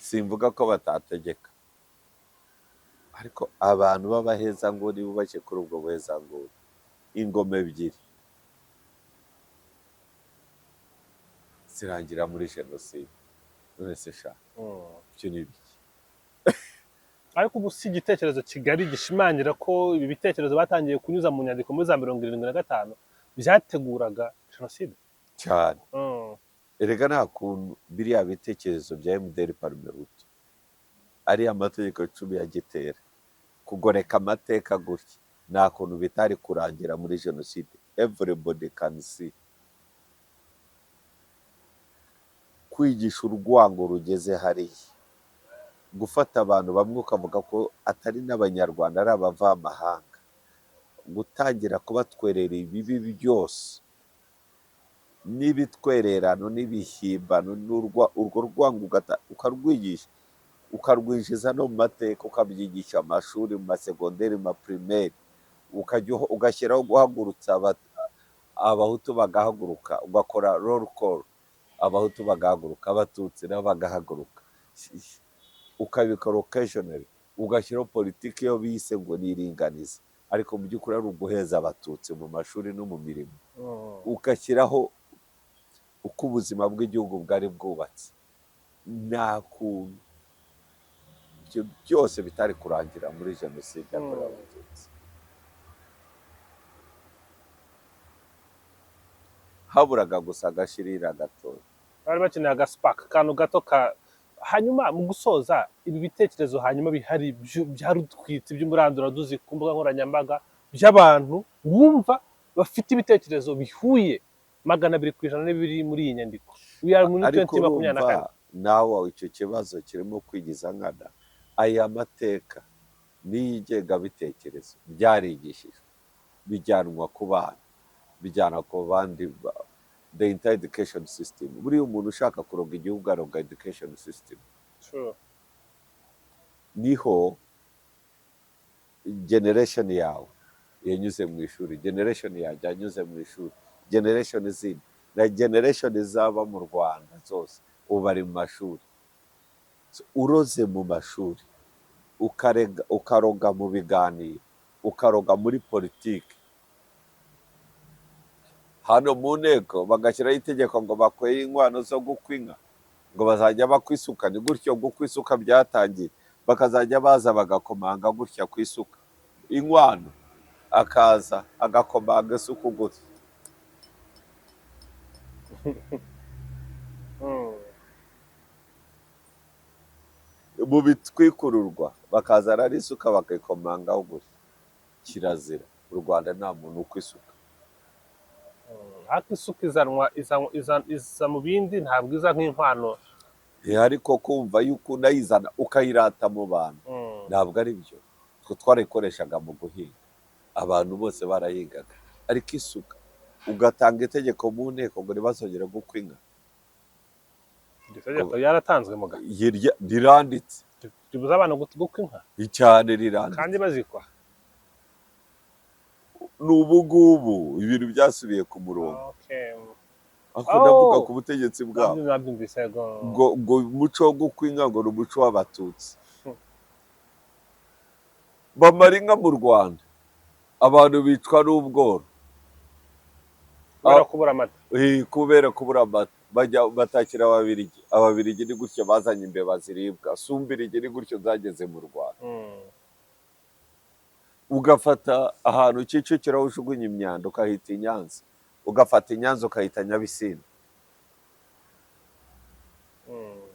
Simvuga ko batategeka, ariko abantu b'abahezanguni bubashye kuri ubwo buhezanguni, ingoma ebyiri zirangira muri jenoside. None se sha, ibyo ni ibiki? Ariko ubu si igitekerezo kigali gishimangira ko ibi bitekerezo batangiye kunyuza mu nyandiko muri za 75 byateguraga jenoside? Cyane. Erega nta kuntu biriya bitekerezo bya MDR Parmehutu, ariya mategeko 10 ya Gitera, kugoreka amateka gutya, nta kuntu bitari kurangira muri jenoside. Everybody can see. Kwigisha urwango rugeze hariya, gufata abantu bamwe ukavuga ko atari n'Abanyarwanda, ari abavamahanga, gutangira kubatwerera ibibi byose n'ibitwererano n'ibihimbano, urwo rwango ukarwigisha, ukarwinjiza no mu mateka, ukabyigisha amashuri, mu masegonderi, mu mapirimeri, ukajya ugashyiraho guhagurutsa Abahutu bagahaguruka, ugakora roll call, Abahutu bagahaguruka, Abatutsi nabo bagahaguruka, ukabikora occasionally, ugashyiraho politiki yo bise ngo ni iringaniza, ariko mu by'ukuri ari uguheza Abatutsi mu mashuri no mu mirimo, ugashyiraho uko ubuzima bw'igihugu bwari bwubatse, nta kuntu ibyo byose bitari kurangira muri jenoside yakorewe Abatutsi. Haburaga gusa agashirira gatoya. Bari bakeneye agaspark, akantu gato ka. Hanyuma mu gusoza, ibi bitekerezo hanyuma bihari bya rutwitsi by'umuranduraduzi ku mbuga nkoranyambaga, by'abantu wumva bafite ibitekerezo bihuye 200% n'ibiri muri iyi nyandiko, we are muri Ariko 2024. urumva nawe icyo kibazo kirimo kwigiza nkana. Aya mateka n'iy'ingengabitekerezo byarigishijwe, bijyanwa ku bana, bijyana ku bandi, the entire education system. Buriya umuntu ushaka kuroga igihugu aroga education system. Niho generation yawe yanyuze mu ishuri, generation yanjye yanyuze mu ishuri, generation zindi na generation zaba mu Rwanda zose ubu bari mu mashuri. So, uroze mu mashuri, ukarega, ukaroga mu biganiro, ukaroga muri politiki, hano mu nteko bagashyiraho itegeko ngo bakweye inkwano zo gukwa inka, ngo bazajya bakwa isuka. Ni gutyo gukwa isuka byatangiye, bakazajya baza bagakomanga gutya ku isuka, inkwano, akaza agakomanga isuka gutya. Mu bitwikururwa bakazana n'isuka bakayikomangaho gutya. Kirazira mu Rwanda, nta muntu ukwa isuka. Ariko isuka izanwa iza mu bindi, ntabwo iza nk'inkwano. Ariko kumva yuko unayizana ukayirata mu bantu, ntabwo ari byo. Twe twarayikoreshaga mu guhinga, abantu bose barahingaga, ariko isuka ugatanga itegeko mu nteko ngo ntibazongere gukwa inka. Iryo tegeko ryaratanzwe muga? Riranditse. Ribuza abantu gukwa inka? Cyane, riranditse. Kandi bazikwa? Ni ubu ngubu ibintu byasubiye ku murongo. Ariko ndavuga ku butegetsi bwabo. Nabyumvise, yego. Ngo umuco wo gukwa inka ngo ni umuco w'Abatutsi. Bamara inka mu Rwanda, abantu bicwa n'ubworo. Kubera kubura amata. Kubera kubura amata, bajya batakira Ababirigi. Ababirigi ni gutyo bazanye imbeba ziribwa, sumbirigi, ni gutyo zageze mu Rwanda. Ugafata ahantu Kicukiro aho ujugunya imyanda ukahita i Nyanza, ugafata i Nyanza ukahita Nyabisindu,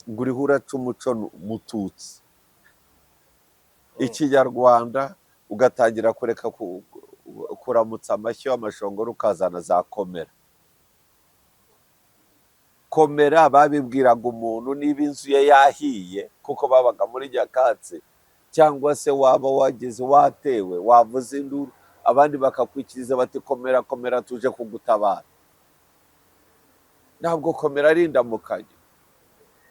ngo uriho uraca umuco mututsi, Ikinyarwanda, ugatangira kureka kuramutsa amashyi y'amashongoro, ukazana za komera. Komera babibwiraga umuntu niba inzu ye yahiye, kuko babaga muri nyakatsi, cyangwa se waba wageze watewe, wavuza induru, abandi bakakwikiriza bati: "Komera, komera, tuje kugutabara." Ntabwo komera ari indamukanyo.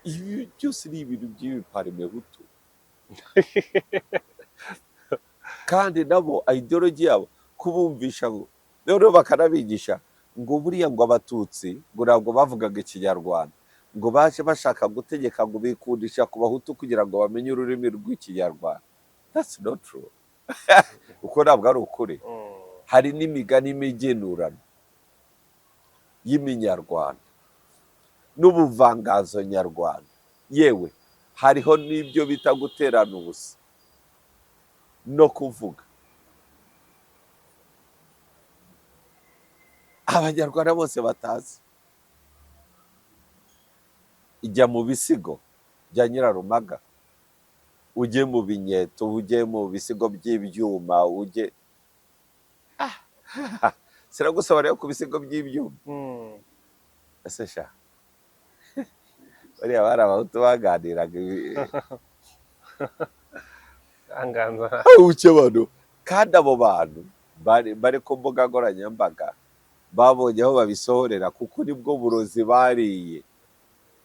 Ibi byose ni ibintu by'ibiparmehutu, kandi nabo ideology yabo kubumvisha ngo noneho bakanabigisha ngo buriya ngo Abatutsi ngo ntabwo bavugaga Ikinyarwanda. Ngo baje bashaka gutegeka, ngo bikundisha ku Bahutu kugira ngo bamenye ururimi rw'Ikinyarwanda. That's not true, kuko ntabwo ari ukuri. Hari n'imigani imigenurano y'iminyarwanda n'ubuvanganzo nyarwanda, yewe hariho n'ibyo bita guterana ubusa no kuvuga Abanyarwanda bose batazi. Ijya mu bisigo bya Nyirarumaga, ujye mu binyeto, ujye mu bisigo by'ibyuma, ujye siragusaba rero ku bisigo by'ibyuma. Ese sha, bariya bari Abahutu baganiraga Anganza. Uke abantu, kandi abo bantu bari ku mbuga nkoranyambaga babonye aho babisohorera, kuko nibwo burozi bariye.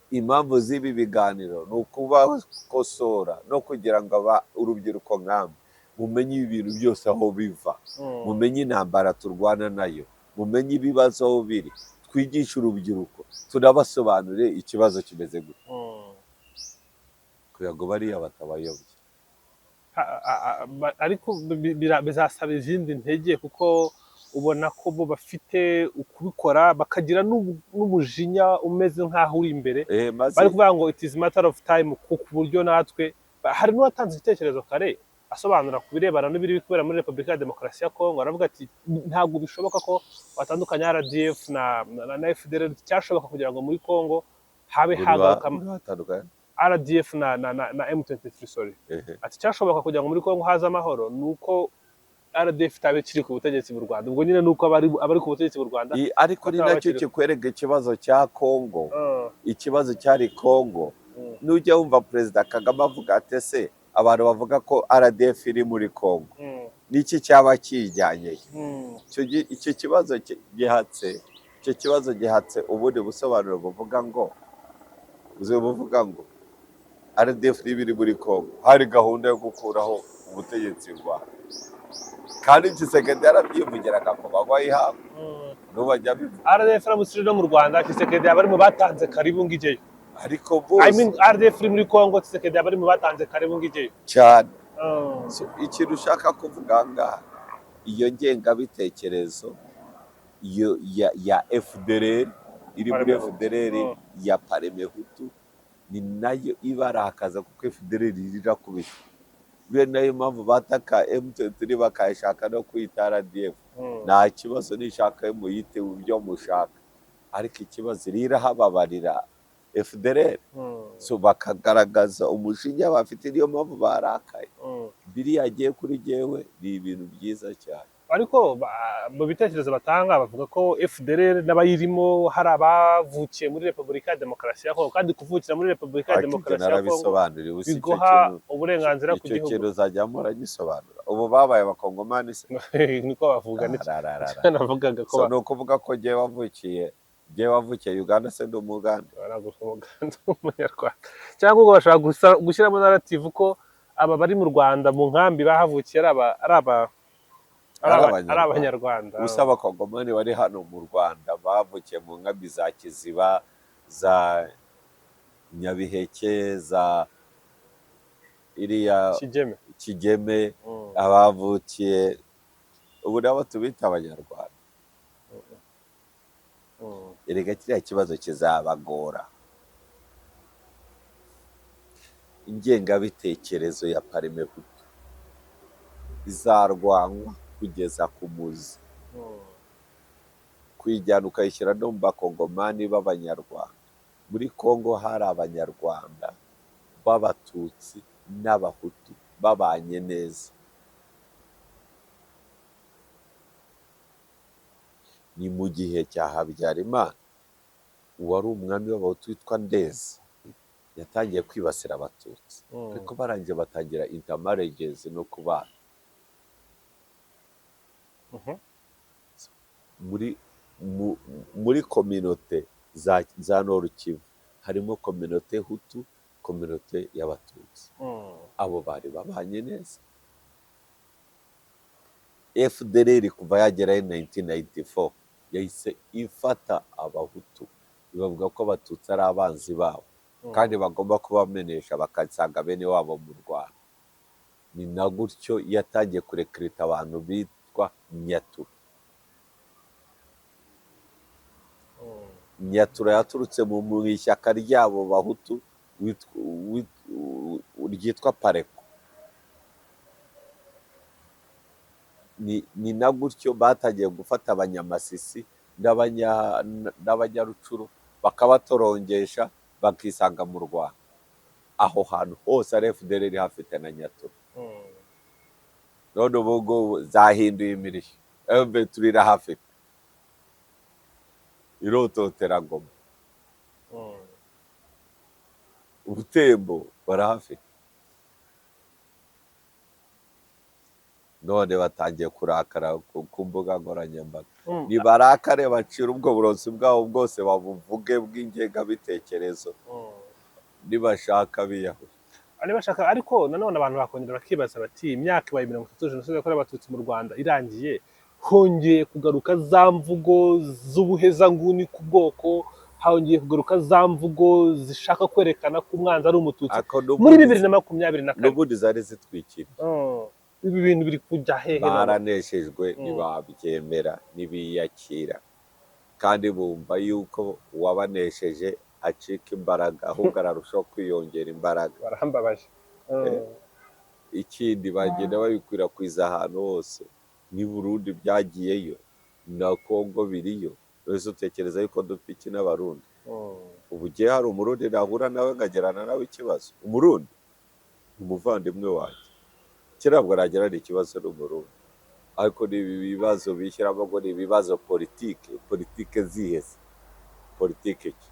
Impamvu z'ibi biganiro ni ukubakosora no kugira ngo urubyiruko nkamwe mumenye ibintu byose aho biva, mumenye intambara turwana nayo, mumenye ibibazo aho biri, twigishe urubyiruko, tunabasobanurire ikibazo kimeze gute, kugira ngo bariya batabayobya. Ariko bizasaba izindi ntege, kuko ubona ko bo bafite ukubikora, bakagira n'umujinya umeze nk'aho uri imbere. Maze Bari kuvuga ngo it is matter of time, ku buryo natwe hari n'uwatanze igitekerezo kare asobanura ku birebana n'ibiri kubera muri Repubulika ya Demokarasi ya Kongo, aravuga ati ntabwo bishoboka ko watandukanya RDF na FDLR. Cyashoboka kugira ngo muri Kongo habe hagaruka buri batandukanye RDF na M23, sorry. Ati cyashoboka kugira ngo muri Kongo haze amahoro ni uko RDF itaba ikiri ku butegetsi mu Rwanda. Ubwo nyine ni uko abari ku butegetsi mu Rwanda Ariko ni bataba nacyo bakiri kikwereka ikibazo cya Kongo, ikibazo cyari Kongo. Nujya wumva Perezida Kagame avuga ati ese abantu bavuga ko RDF iri muri Kongo, niki cyaba kijyanyeyo? Icyo kibazo gihatse, icyo kibazo gihatse ubundi busobanuro buvuga ngo buvuga ngo RDF niba iri muri Kongo, hari gahunda yo gukuraho ubutegetsi bwa Rwanda. Kandi Tshisekedi yarabyivugiraga ku manywa y'ihangu, n'ubu ajya abivuga. RDF iramutse iri no mu Rwanda, Tshisekedi yaba ari mu batanze karibu ngo ijyeyo. Ariko I bose mean, RDF iri muri Kongo, Tshisekedi yaba ari mu batanze karibu ngo ijyeyo. Cyane. So, ikintu ushaka kuvuga ngaha, iyo ngengabitekerezo iyo ya FDLR iri muri Parmehutu. FDLR ya Parmehutu ni nayo ibarakaza, kuko FDLR irakubita. Buriya nayo mpamvu bataka M23 bakayishaka no kwita RDF. Nta kibazo, nishaka muyite ibyo mushaka, ariko ikibazo rirahababarira FDLR. So bakagaragaza umujinya bafite, niyo mpamvu barakaye. Biriya agiye kuri jyewe ni ibintu byiza cyane. Ariko mu bitekerezo batanga bavuga ko FDLR n'abayirimo hari abavukiye muri Repubulika ya Demokarasi ya Kongo, kandi kuvukira muri Repubulika ya Ariko ibyo Demokarasi ya Kongo narabisobanuriwe, si icyo biguha kintu uburenganzira ku icyo gihugu. kintu uzajya muragisobanura. Ubu babaye Abakongomani se? Niko bavuga, nicyo Arararara. navugaga ko So ni ukuvuga ko jyewe wavukiye Uganda se ndi Umuganda? Ntabwo Umuganda, Umunyarwanda, cyangwa ubwo bashobora gushyiramo narrative ko aba bari mu Rwanda mu nkambi bahavukiye ari aba ari aba ari Ari ari Abanyarwanda. Abanyarwanda. Gusa Abakongomani bari hano mu Rwanda bavukiye mu nkambi za Kiziba, za Nyabiheke, za iriya Kigeme. Kigeme, abavukiye ubu nabo tubita Abanyarwanda. Erega kiriya kibazo kizabagora, ingengabitekerezo ya Parmehutu izarwanywa kugeza ku muzi. Kuyijyana ukayishyira no mu Bakongomani b'Abanyarwanda. Muri Kongo hari Abanyarwanda b'Abatutsi n'Abahutu babanye neza. Ni mu gihe cya Habyarimana, uwari umwami w'Abahutu witwa Ndezi yatangiye kwibasira Abatutsi, ariko barangije batangira intermarriages no kubana. Muri communauté za Nord Kivu harimo communauté Hutu, communauté y'Abatutsi. Abo bari babanye neza. FDLR kuva yagerayo 1994 yahise ifata Abahutu Bavuga ko Abatutsi ari abanzi babo kandi bagomba kubamenesha bakasanga bene wabo mu Rwanda. Ni na gutyo yatangiye kurecruita abantu bitwa Nyatura. Nyatura yaturutse mu ishyaka ryabo Bahutu ryitwa Pareko. Ni na gutyo batangiye gufata Abanyamasisi n'Abanyarucuru bakabatorongesha bakisanga mu Rwanda. Aho hantu hose ari FDLR hafite na Nyatura. None ubu ngubu zahinduye imirishyo, M23 irahafite, irototera Ngoma, Ubutembo barahafite. None batangiye kurakara ku mbuga nkoranyambaga. Nibarakare bacira ubwo burozi bwabo bwose, babuvuge bw'ingengabitekerezo, nibashaka biyahure. Bashaka. Ariko nanone abantu bakongera bakibaza bati imyaka ibaye 30 jenoside yakorewe Abatutsi mu Rwanda irangiye, hongeye kugaruka za mvugo z'ubuhezanguni ku bwoko, hongeye kugaruka za mvugo zishaka kwerekana ko umwanzi ari Umututsi muri 2024. N'ubundi zari zitwikiriye. Ibi bintu biri kujya hehe? Baraneshejwe, ntibabyemera, ntibiyakira, kandi bumva yuko uwabanesheje acika imbaraga, ahubwo ararushaho kwiyongera imbaraga. Barambabaje. Ikindi, bagenda babikwirakwiza ahantu hose. Ni Burundi byagiyeyo, na Kongo biriyo. Wese utekereza yuko dupfa iki n'Abarundi? Ubu ugiye hari Umurundi nahura nawe nkagerana nawe ikibazo? Umurundi umuvandimwe wanjye, ntabwo nagirana ikibazo n'Umurundi. Ariko ni ibi bibazo bishyiramo ngo ni ibibazo politike. Politike zihese? Politike ki?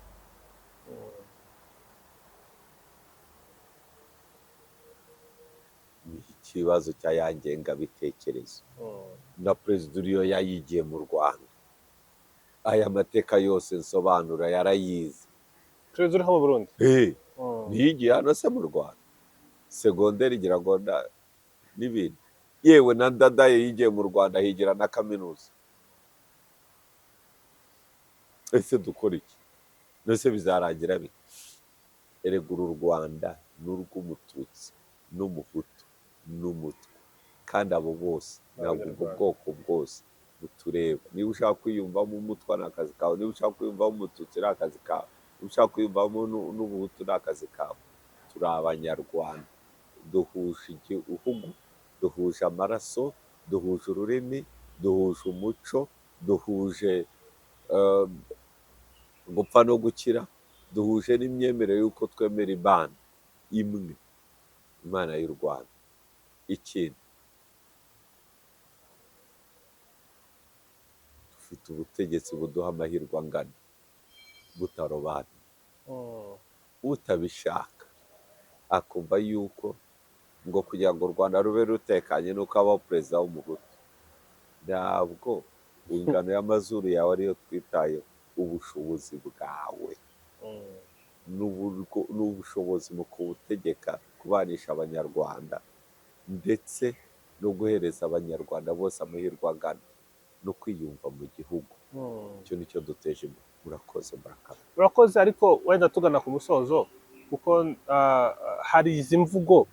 Ni ikibazo cya ya ngengabitekerezo. Na perezida uriyo yayigiye mu Rwanda, aya mateka yose nsobanura yarayize. Perezida uriho mu Burundi? Ntiyigiye hano se mu Rwanda segonderi, ngira ngo n'ibindi. Yewe, na Ndadaye yigiye mu Rwanda, higira na kaminuza. Ese dukora iki? Mbese bizarangira bite? Erega uru Rwanda ni urw'Umututsi n'Umuhutu n'Umutwa, kandi abo bose ntabwo ubwo bwoko bwose butureba. Niba ushaka kwiyumvamo Umutwa ni akazi kawe, niba ushaka kwiyumvamo Umututsi ni akazi kawe, niba ushaka kwiyumvamo n'Ubuhutu ni akazi kawe. Turi Abanyarwanda, duhuje igihugu, duhuje amaraso, duhuje ururimi, duhuje umuco, duhuje gupfa no gukira, duhuje n'imyemerere y'uko twemera Imana imwe, Imana y'u Rwanda. Ikindi, dufite ubutegetsi buduha amahirwe angana butarobanura. Utabishaka akumva yuko ngo kugira ngo u Rwanda rube rutekanye nuko habaho perezida w'Umuhutu. Ntabwo ingano y'amazuru yawe ariyo twitayeho, ubushobozi bwawe n'ubushobozi mu kuwutegeka, kubanisha Abanyarwanda ndetse no guhereza Abanyarwanda bose amahirwe angana no kwiyumva mu gihugu. Icyo nicyo duteje imbere. Murakoze, murakaza. Urakoze. Ariko wenda tugana ku musozo, kuko hari izi mvugo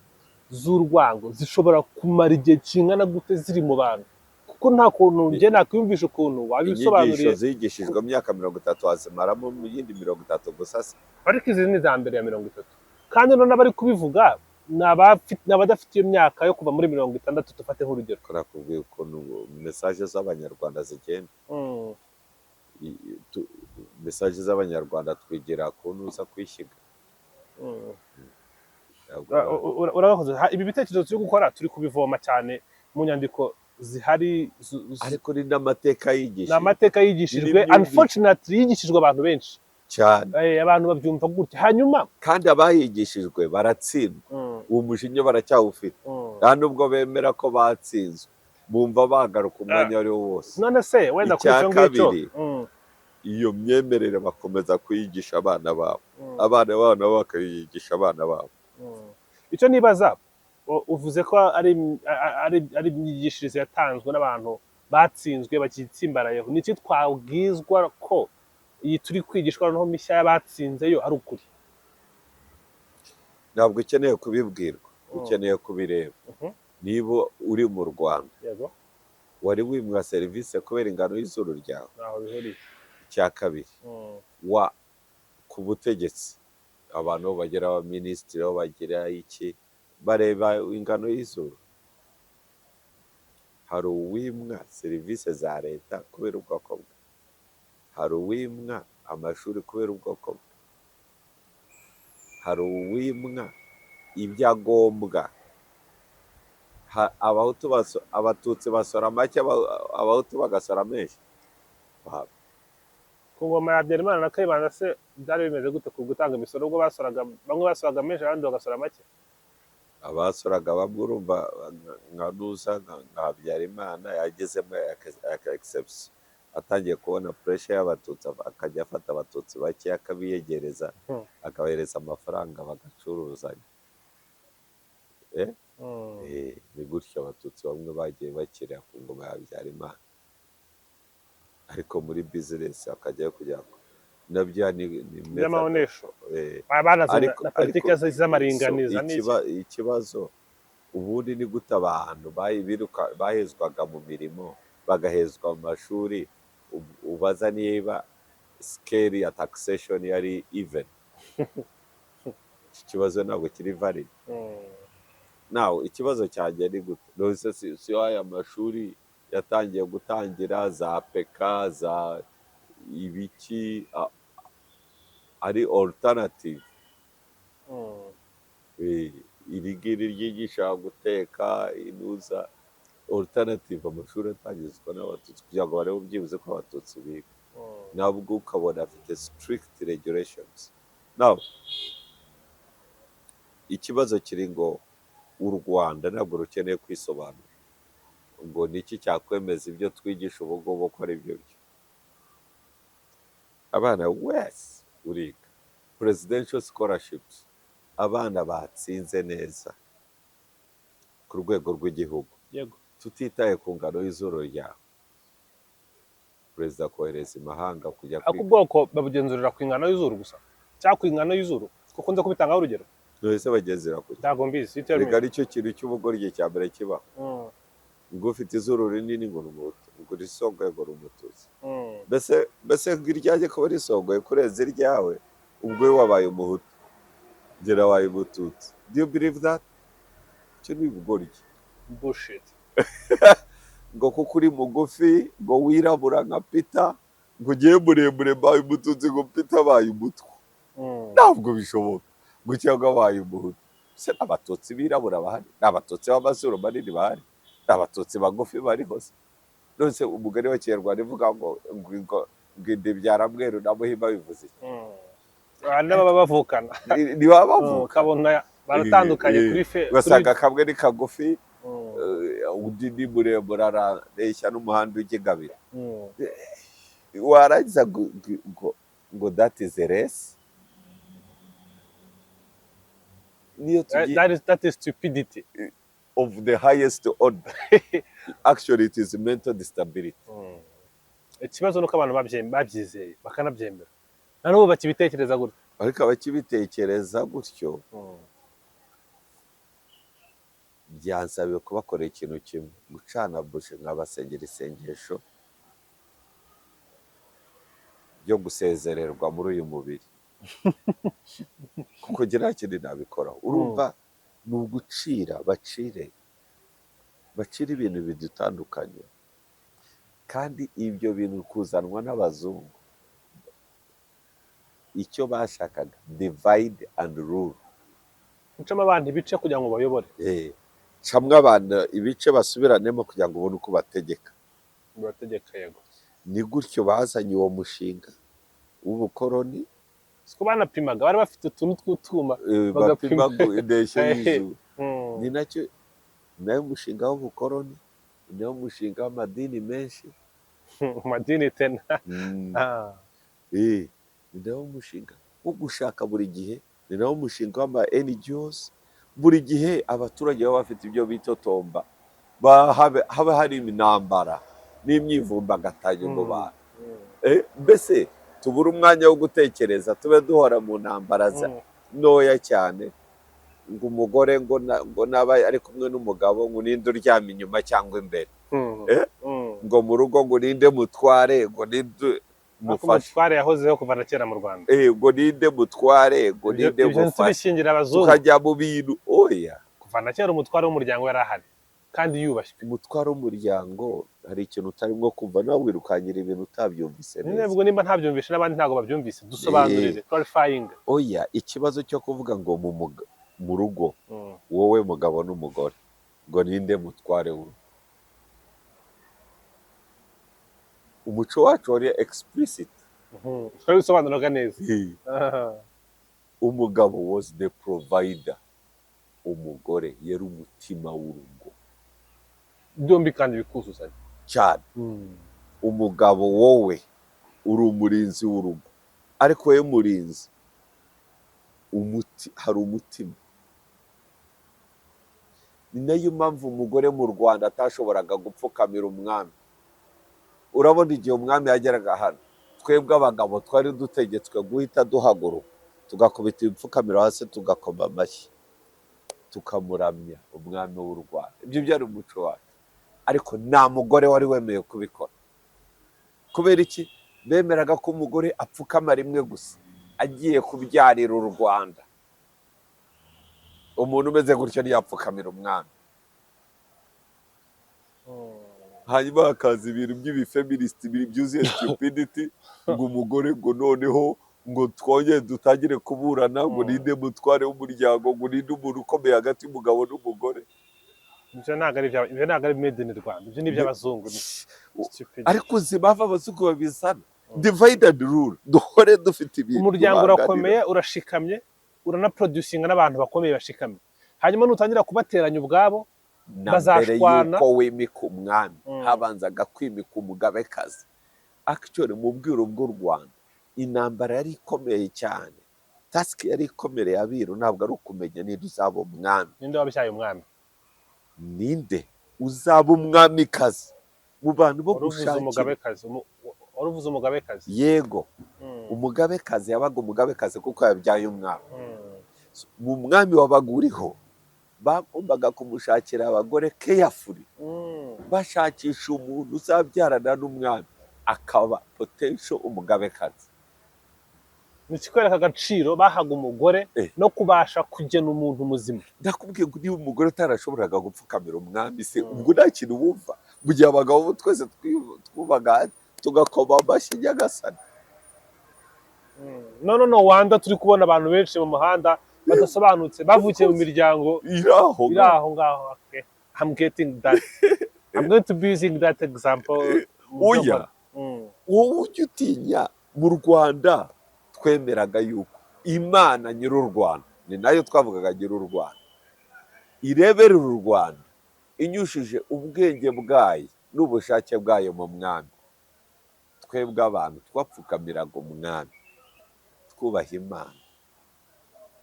z'urwango zishobora kumara igihe kingana gute ziri mu bantu? Kuko nta kuntu njye nakwiyumvisha ukuntu wabisobanuriye. Inyigisho zigishijwe mu myaka 30 wazimaramo mu yindi 30 gusa se? Ariko izi ni iza mbere ya 30, kandi none abari kubivuga ni abadafite iyo myaka yo kuva muri 60, dufate nk'urugero. Nakubwiye ukuntu message z'Abanyarwanda zigenda. Message z'Abanyarwanda twigira kuntu uza kwishyiga. Urabakoze. Ibi bitekerezo turi gukora turi kubivoma cyane mu nyandiko zihari. Ariko ni n'amateka yigishijwe. Ni amateka yigishijwe, unfortunately yigishijwe abantu benshi cyane. Abantu babyumva gutya, hanyuma Kandi abayigishijwe baratsindwa, uwo mujinya baracyawufite. Nta nubwo bemera ko batsinzwe, bumva bagaruka umwanya uwo ari wo wose. None se wenda kuri Icya icyo ngicyo kabiri, iyo myemerere bakomeza kuyigisha abana babo, abana babo nabo bakayigisha abana babo. Icyo nibaza, uvuze ko ari imyigishirize yatanzwe n'abantu batsinzwe bakitsimbarayeho, ni iki twabwizwa ko Iyi turi kwigishwa noneho mishya y'abatsinze yo ari ukuri? Ntabwo ukeneye kubibwirwa, ukeneye kubireba. Niba uri mu Rwanda, wari wimwa serivisi kubera ingano y'izuru ryawe? Ntaho bihuriye. Icya kabiri, wa ku butegetsi, abantu bagira abaminisitiri, aho bagira iki, bareba ingano y'izuru? Hari uwimwa serivisi za leta kubera ubwoko bwe? Hari uwimwa amashuri kubera ubwoko bwe? Hari uwimwa ibyangombwa? Abahutu Abatutsi basora make, Abahutu bagasora menshi. Ku ngoma ya Habyarimana na Kayibanda se byari bimeze gute ku gutanga imisoro? Ubwo basoraga, bamwe basoraga menshi, abandi bagasora make? Abasoraga bamwe, urumva nka nuza nka Habyarimana yagezemo aka exception, atangiye kubona pressure y'Abatutsi, akajya afata Abatutsi bake akabiyegereza, akabahereza amafaranga bagacuruzanya. Ni gutyo Abatutsi bamwe bagiye bakira ku ngoma ya Habyarimana, ariko muri business akajyayo kugira ngo nabyo ni method. By'amabonesho. Banazanye na politiki z'amaringaniza So, n'iki. Ikibazo ubundi ni gute abantu bahezwaga mu mirimo, bagahezwa mu mashuri, ubaza niba scale ya taxation yari even? Iki kibazo ntabwo kiri valid. Nawe ikibazo cyanjye ni gute none si aya mashuri yatangiye gutangira za PK, za ibiki, ari alternative? Iri ngiri ryigisha guteka inuza alternative, amashuri atangizwa n'Abatutsi kugira ngo barebe byibuze ko Abatutsi biga, nabwo ukabona afite strict regulations. Now ikibazo kiri ngo u Rwanda ntabwo rukeneye kwisobanura ngo ni iki cyakwemeza ibyo twigisha ubu ngubu ko ari byo byo. Abana wese uriga presidential scholarships, abana batsinze neza ku rwego rw'igihugu, tutitaye ku ngano y'izuru ryawe, perezida akohereza imahanga kujya Ariko kwiga. ubwoko babugenzurira ku ingano y'izuru gusa cyangwa ku ingano y'izuru, kuko nza kubitangaho urugero? None se bagenzera ku Ntabwo mbizi, you tell me. Reka, nicyo kintu cy'ubugoryi cya mbere kibaho. Ngo ufite izuru rinini ngo ni Umuhutu, ngo risongoye ngo ni Umututsi. Mbese ngo iryanjye kuba risongoye kurenza iryawe, ubwo we wabaye Umuhutu, njye nabaye Umututsi? Do you believe that? Icyo ni ubugoryi. Bullshit. Ngo kuko uri mugufi, ngo wirabura nka Peter, ngo ugiye muremure mbaye Umututsi, ngo Peter abaye Umutwa. Ntabwo bishoboka, ngo cyangwa abaye Umuhutu. Se Abatutsi birabura bahari? Ni Abatutsi b'amazuru manini bahari? Ni Abatutsi bagufi bariho se? None se umugani wa Kinyarwanda ivuga ngo inda ibyara mweru na muhima bivuze iki? Hari n'ababa bavukana. Ni baba bavuka. Ukabona baratandukanye kuri fe Ugasanga kamwe ni kagufi, undi ni muremure, arareshya n'umuhanda ujya i Gabiro. Warangiza ngo that is a race? Niyo tugiye That is stupidity. Of the highest order. Actually, it is mental disability. Ikibazo ni uko abantu babyizeye bakanabyemera, na n'ubu bakibitekereza gutyo. Ariko abakibitekereza gutyo, byansabiye kubakorera ikintu kimwe: gucana buji nkabasengera isengesho ryo gusezererwa muri uyu mubiri, kuko njye nta kindi nabikoraho. Urumva ni ugucira, bacire, bacire ibintu bidutandukanye, kandi ibyo bintu kuzanwa n'abazungu, icyo bashakaga, divide and rule. Gucamo abantu ibice kugira ngo bayobore. Camwe abantu ibice, basubiranemo kugira ngo ubone uko bategeka. Bategeka, yego. Ni gutyo bazanye uwo mushinga w'ubukoroni. Siko banapimaga, bari bafite utuntu tw'utwuma bapima bagapima. Indeshyo y'izuru. Ni nacyo, ni nayo mushinga w'ubukoroni, ni nayo mushinga w'amadini menshi. Madini tena. Ah. Ni nawo mushinga wo gushaka buri gihe, ni nawo mushinga w'ama NGOs. Buri gihe abaturage baba bafite ibyo bitotomba, haba hari intambara n'imyivumbagatanyo mu bantu. Mbese Tubure umwanya wo gutekereza, tube duhora mu ntambara ntoya cyane, ngo umugore ngo naba ari kumwe n'umugabo, ngo ninde uryama inyuma cyangwa imbere, Eh? Ngo mu rugo ngo ninde mutware, ngo ninde Ariko mufashe. Umutware yahozeho kuva na kera mu Rwanda. Ngo ninde mutware, ngo Ibyo ninde ibyo mufashe. ntitubishingira abazungu. Tukajya mu bintu, oya. Kuva na kera umutware w'umuryango yari ahari kandi yubashywe. Umutware w'umuryango, hari ikintu utarimo kumva, nawe wirukanyira ibintu utabyumvise neza. Nubwo nimba ntabyumvishe, n'abandi ntabwo babyumvise, dusobanurire, clarifying. Oya, ikibazo cyo kuvuga ngo mu rugo, wowe mugabo n'umugore, ngo ninde mutware w'urugo, umuco wacu wari explicit. Twabisobanuraga neza. Umugabo was the provider, umugore yari umutima w'urugo. Byombi kandi bikuzuzanya. Cyane. Umugabo, wowe uri umurinzi w'urugo, ariko wowe murinzi, umuti hari umutima. Ni nayo mpamvu umugore mu Rwanda atashoboraga gupfukamira umwami. Urabona, igihe umwami yageraga hano, twebwe abagabo twari dutegetswe guhita duhaguruka, tugakubita ibipfukamiro hasi, tugakoma amashyi, tukamuramya umwami w'u Rwanda. Ibyo byari umuco wacu, ariko nta mugore wari wemeye kubikora. Kubera iki? Bemeraga ko umugore apfukama rimwe gusa, agiye kubyarira u Rwanda. Umuntu umeze gutyo ntiyapfukamira umwami. Hanyuma hakaza ibintu by'ibifeministi byuzuye stupidity, ngo umugore, ngo noneho ngo twongere dutangire kuburana ngo ninde mutware w'umuryango, ngo ninde umuntu ukomeye hagati y'umugabo n'umugore. Ibyo ntabwo ari made in Rwanda, ibyo ni iby'abazungu, ni stupid. Ariko uzi impamvu abazungu babizana? Divide and rule. Duhore dufite ibintu Umuryango duhanganira. urakomeye, urashikamye, uranaproducinga n'abantu bakomeye bashikamye, hanyuma nutangira kubateranya ubwabo, Na mbere bazashwana. y'uko wimika umwami, habanzaga kwimika umugabekazi. Actually, mu bwiru bw'u Rwanda, intambara yari ikomeye cyane, task yari ikomereye abiru, ntabwo ari ukumenya ninde uzaba umwami. Ninde wabyaye umwami? Ninde uzaba umwamikazi mu bantu bo Wari uvuze gushakira. umugabekazi, wari uvuze umugabekazi. Yego. Umugabekazi yabaga umugabekazi kuko yabyaye umwami. Mu mwami wabaga uriho, bagombaga kumushakira abagore carefully, bashakisha umuntu uzabyarana n'umwami, akaba potential umugabekazi. Ni ikikwereka agaciro bahaga umugore no kubasha kugena umuntu muzima. Ndakubwiye ngo niba umugore utarashoboraga gupfukamira umwami se, ubwo nta kintu wumva, mu gihe abagabo bo twese twubaga, tugakoma amashyi nyagasani? No no no wanda turi kubona abantu benshi mu muhanda badasobanutse, bavukiye mu miryango iri aho iri aho ngaho. Okay. I'm getting that, I'm going to be using that example mu byo Oya. nkora. Wowe ujya utinya, mu Rwanda twemeraga yuko Imana nyiri u Rwanda, ni nayo twavugaga nyiri u Rwanda, ireberera u Rwanda inyushije ubwenge bwayo n'ubushake bwayo mu mwami. Twebwe abantu twapfukamiraga umwami, twubaha Imana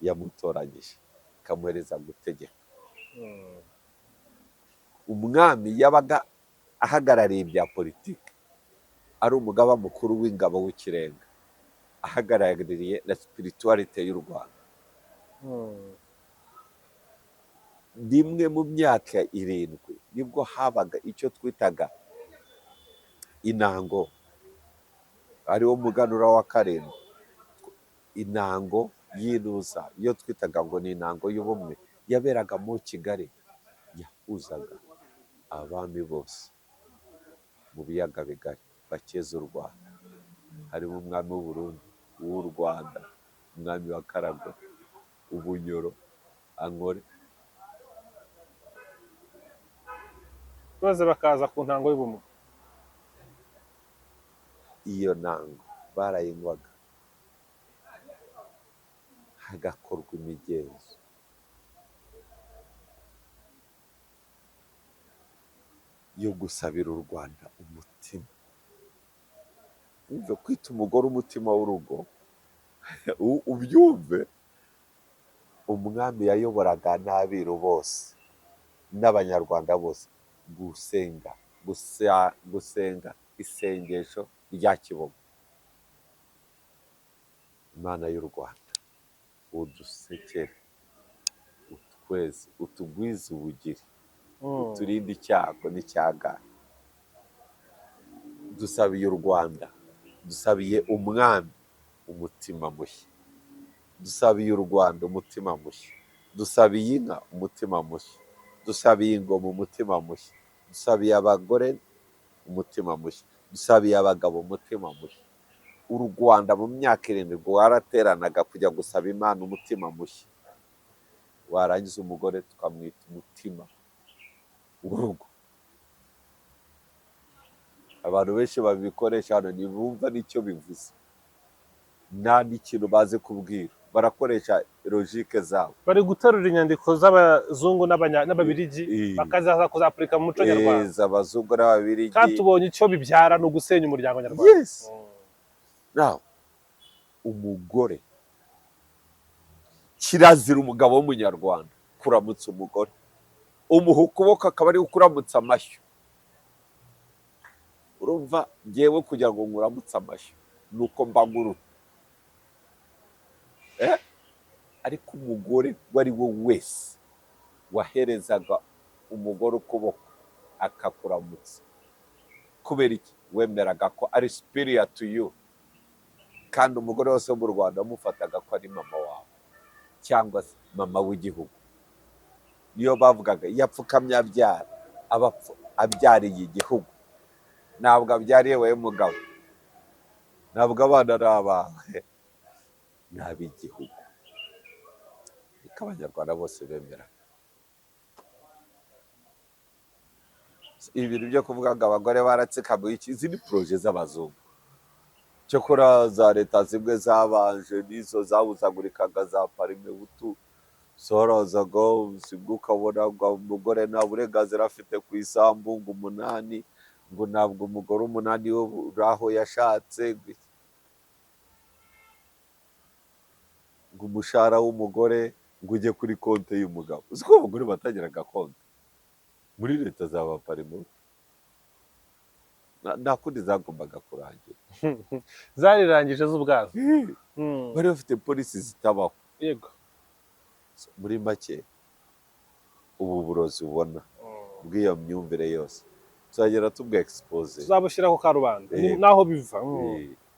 yamutoranyije ikamuhereza gutegeka. Umwami yabaga ahagarariye ibya politiki, ari umugaba mukuru w'ingabo w'ikirenga, ahagarariye na spirituality y'u Rwanda. Rimwe mu myaka 7 nibwo habaga icyo twitaga intango, ariwo muganura wa karindwi, intango y'intuza, iyo twitaga ngo ni intango y'ubumwe, yaberaga mu Kigali, yahuzaga abami bose mu biyaga bigari bakeza u Rwanda, harimo umwami w'u Burundi, uw'u Rwanda, umwami wa Karagwe, Ubunyoro, Ankore. Maze bakaza ku ntango y'ubumwe. Iyo ntango barayinywaga, hagakorwa imigenzo yo gusabira u Rwanda umutima. Wumve kwita umugore umutima w'urugo, ubyumve. Umwami yayoboraga n'abiru bose n'Abanyarwanda bose gusenga, gusenga isengesho rya Kibogo. Imana y'u Rwanda, udusekere, utweze, utugwize ubugiri, uturinde icyago n'icyagara. Dusabiye u Rwanda, dusabiye umwami umutima mushya, dusabiye u Rwanda umutima mushya, dusabiye inka umutima mushya, dusabiye ingoma umutima mushya, dusabiye abagore umutima mushya, dusabiye abagabo umutima mushya. U Rwanda mu myaka 7 rwarateranaga kujya gusaba Imana umutima mushya, warangiza umugore tukamwita umutima w'urugo. Abantu benshi babikoresha hano ntibumva n'icyo bivuze, nta n'ikintu bazi kubwira, barakoresha logique zabo. Bari guterura inyandiko z'abazungu n'Ababirigi bakazaza kuzapurika mu muco nyarwanda. Abazungu n'Ababirigi. Kandi tubonye icyo bibyara, ni ugusenya umuryango nyarwanda. Yes. Now, umugore, kirazira umugabo w'Umunyarwanda kuramutsa umugore, umuha ukuboko akaba ari kuramutsa amashyo. Urumva, ngewe kugira ngo nkuramutse amashyo ni uko mba nkuruta. Ariko umugore uwo ari we wese waherezaga umugore ukuboko akakuramutsa, kubera iki? Wemeraga ko ari superior to you. Kandi umugore wese wo mu Rwanda wamufataga ko ari mama wawe cyangwa se mama w'igihugu. Niyo bavugaga iyo apfukamye abyara, aba abyariye igihugu, ntabwo abyariye wowe mugabo, ntabwo abana ari abawe, ni ab'igihugu. Niko Abanyarwanda bose bemera. Ibintu byo kuvuga ngo abagore baratsikamiwe iki, izi ni projet z'abazungu. Cyokora za leta zimwe zabanje n'izo zabuzagurikaga za Parimehutu zarazaga zimwe, ukabona ngo umugore nta burenganzira afite ku isambu, ngo umunani, ngo ntabwo umugore umunani we uri aho yashatse, ngo umushahara w'umugore ngo ujye kuri konti y'umugabo. Uzi ko abagore batagiraga konti muri leta za ba Parimehutu? Nta kundi zagombaga kurangira. Zarirangije z'ubwazo. Bari bafite policy zitabaho. Muri make, ubu burozi ubona bw'iyo myumvire yose tuzagera tubwa expose. Tuzabushyira ku karubanda. Yego. Naho biva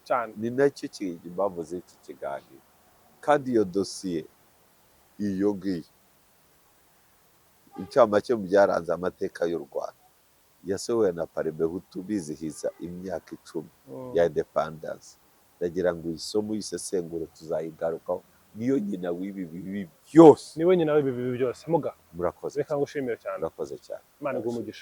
cyane. Ni nacyo impamvu z'iki kiganiro. Kandi iyo dosiye iyo ngiyo, incamake mu byaranze amateka y'u Rwanda, yasohowe na Parimehutu bizihiza imyaka 10 ya independence. Ndagira ngo uyisome, uyisesengure, tuzayigarukaho. Niyo nyina w'ibi bibi byose. Niwe nyina w'ibi bibi byose muga. Murakoze. Reka ngushimire cyane. Murakoze cyane. Imana iguhe umugisha.